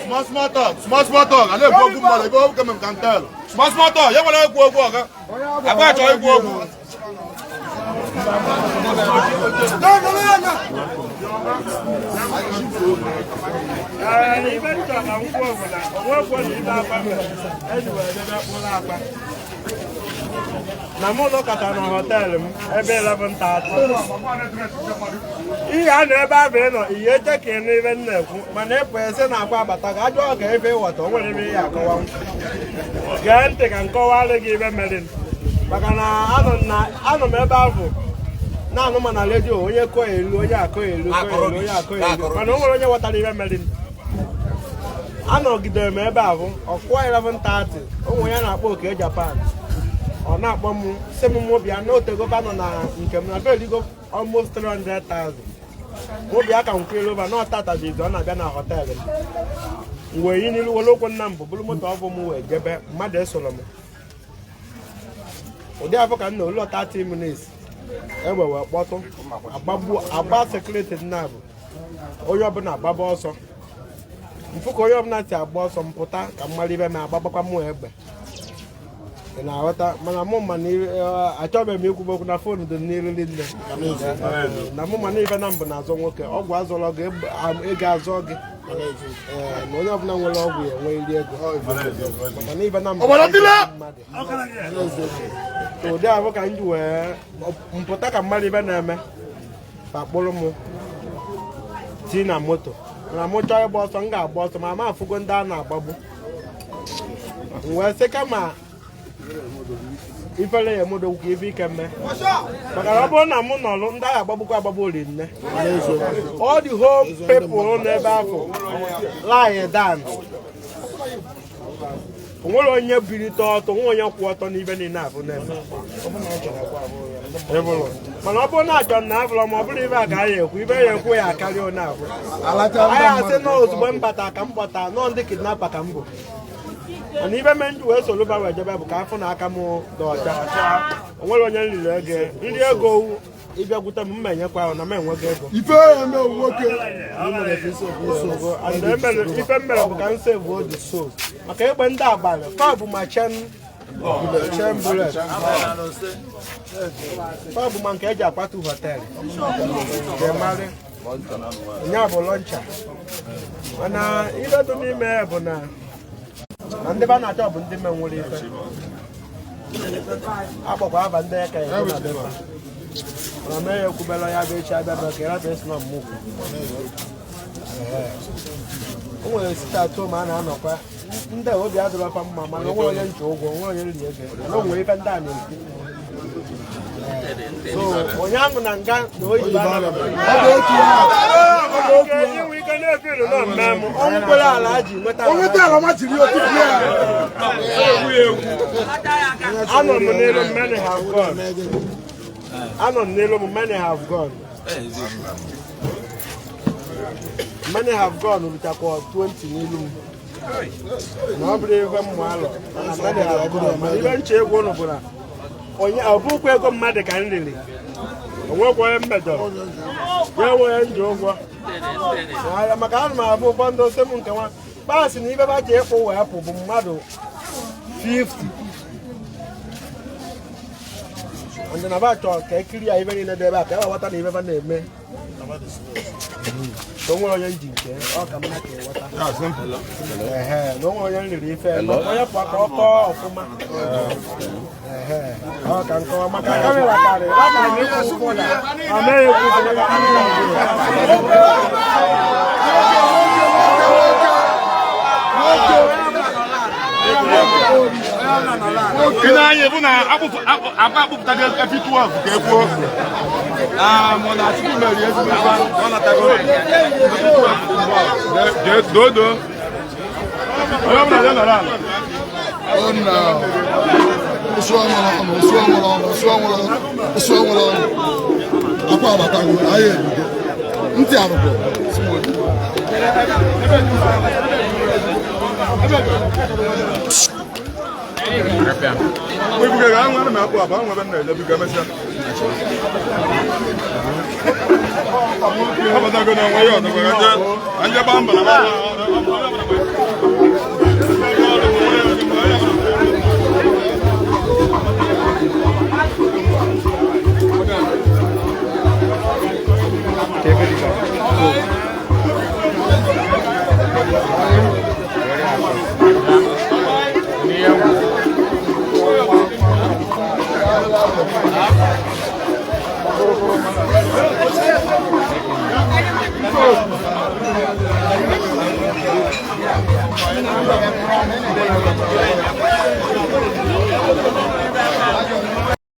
Small small talk, small small talk. A na-ekwu okwu mmadụ ebe okwu m ka ntel. Small small talk, ya nwere ekwu okwu ọga. Agba achọ ikwu okwu. Ibe nchọ ka m kwuo bụ na onwekwo na ibe akwa mere eji wee debe mkpụrụ akwa na mụ nọkọta na họteelụ m ebe 11:30. Ihe a na ebe ahụ ị nọ ihe eche ka ịnụ ibe m na-ekwu, mana ịpụ ese na akwa abata ka ajụọ ka ebe ịghọta o nwere ebe ihe akọwa. Gee ntị ka m kọwara gị ibe mere, maka na anọ m ebe ahụ na-anụ ma na redio onye kọọ elu, onye akọ elu, kọọ elu, onye akọ elu, mana o nwere onye ghọtara ibe mere. Anọgidere m ebe ahụ ọkụọ 11:30, o nwere onye na-akpọ oke Japan, ọ na-akpọ m sị m mụ bịa na otegoba nọ na nke m na beligo almost 300,000. Mụ bịa ka m kwere over na ọtata bụ izu ọ na-abịa na họteelụ m. Wee yi n'ilu were okwu nna m bụ bụrụ moto ọbụ m wee jebe, mmadụ esoro m ụdị afọ ka m na olu 30 minutes egbe wee kpọtụ agbagbu agba security nna bụ onye ọbụla agbaba ọsọ mfụ ka onye ọbụla si agba ọsọ mpụta ka m mara ibe ma agbagbakwa mụ egbe. Ị na-aghọta? Mana mụ ma na achọbeghị m ikwube okwu na phone dị n'iru nne na mụ, mana ife na mbụ na-azọ nwoke ọgwụ azọrọ gị, ego azọ gị. Ee, na onye ọbụla nwere ọgwụ ya enwe iri ego, maka na ife na mbụ mmadụ ụdị ahụ ka m ji wee mpụta ka mmadụ ibe na-eme ka kpụrụ m tii na moto. Na mụ chọọ ịgba ọsọ, m ga-agba ọsọ, ma ma afụgo ndị a na-agbagbu. M wee sị kama ifere ya emodogwu ka ife ike mme, maka na ọ bụrụ na mụ nọrụ ndị agha agbagbukwa agbagbu ori nne. All the whole people n'ebe ahụ lie down, o nwere onye bilite ọtọ, nwe onye kwụ ọtọ n'ibe niile abụ na-eme. Mana ọ bụrụ na achọ na abụrụ ma ọ bụrụ ibe a ka anyị ekwu ibe ya ekwu ya akarịa onye abụ anyị asị nọ ozugbo m bata ka m gbata nọ ndị kidnapper ka m bụ. Mana ibe me nji wee soro ba wee jebe bụ ka afọ na aka m dị ọcha. O nwere onye nriri ego nri ego ịbịakwute m mma enyekwa ahụ na m enwego ego. Ife eme nwoke. Ife m mere bụ ka m save the soul, maka egbe ndị abalị fa bụ ma chen chen bullet, fa bụ ma nke eji akwatu họteelụ ga-emarị nya bụ launcher. Mana ife dị n'ime ya bụ na ndị ba na-achọ bụ ndị menwere ife akpọkwa aba ndị aka ya na beba mana mee ya ekwubela ya bụ echi abịa bụ ka ịrapụ esi na mmụkwu. O nwere site atụ ma a na-anọkwa ndị a obi adịrọkwa mma, mana onwe onye nche ụgwọ, onwe onye nri ego, mana o nwere ife ndị a na-ekwu. So onye ahụ na nga na oyibo ọnwụ kwere ala ji nweta. O nweta ala ma jiri otu bịa. Anọ m n'elu, many have gone. Anọ m n'elu m, many have gone. Many have gone ruchakwa 20 n'elu m na ọ bụrụ ife mmụ alọ, mana many have gone. Mana ife nche egwu ụnụ bụ na onye ọ bụkwa ego mmadụ ka m riri, onwekwa onye m mejọrọ ya enwe onye nji ụgwọ ahịa, maka ana m abụ ụfọdụ ose m nke nwa kpaasị na ibe bacha ịkpụ wee pụ bụ mmadụ 50 ndị na ba chọrọ ka ekiri ya ibe niile dị ebe a ka e ghọta na ibe ba na-eme ka o nwere onye nji nke ọ ka mma ka ịghọta. Ehe, na o nwere onye nriri ife maka onye pụọ ka ọ kọọ ọfụma. Ehe, ọ ka nkọwa maka kamera karịrị amaghị ekwu maka kamera. Ị na-anya bụ na akpa akpụpụtago efi 12 ka e kwuo mụ na Chukwu mere ezigbo ife ọ natago dodo onye ọbụla ya nọrọ ala. Ụsụ nwere ọnụ, ụsụ nwere ọnụ, ụsụ nwere ọnụ, ụsụ nwere ọnụ. Akwa abatago, anyị ebido. Ntị arụgo. Ibuga ga anwa na akpụ abụ anwa ebe m na-eje biko emesịa. Abatago na onwe ya ọzọ gwara nje nje gbaa mbọ na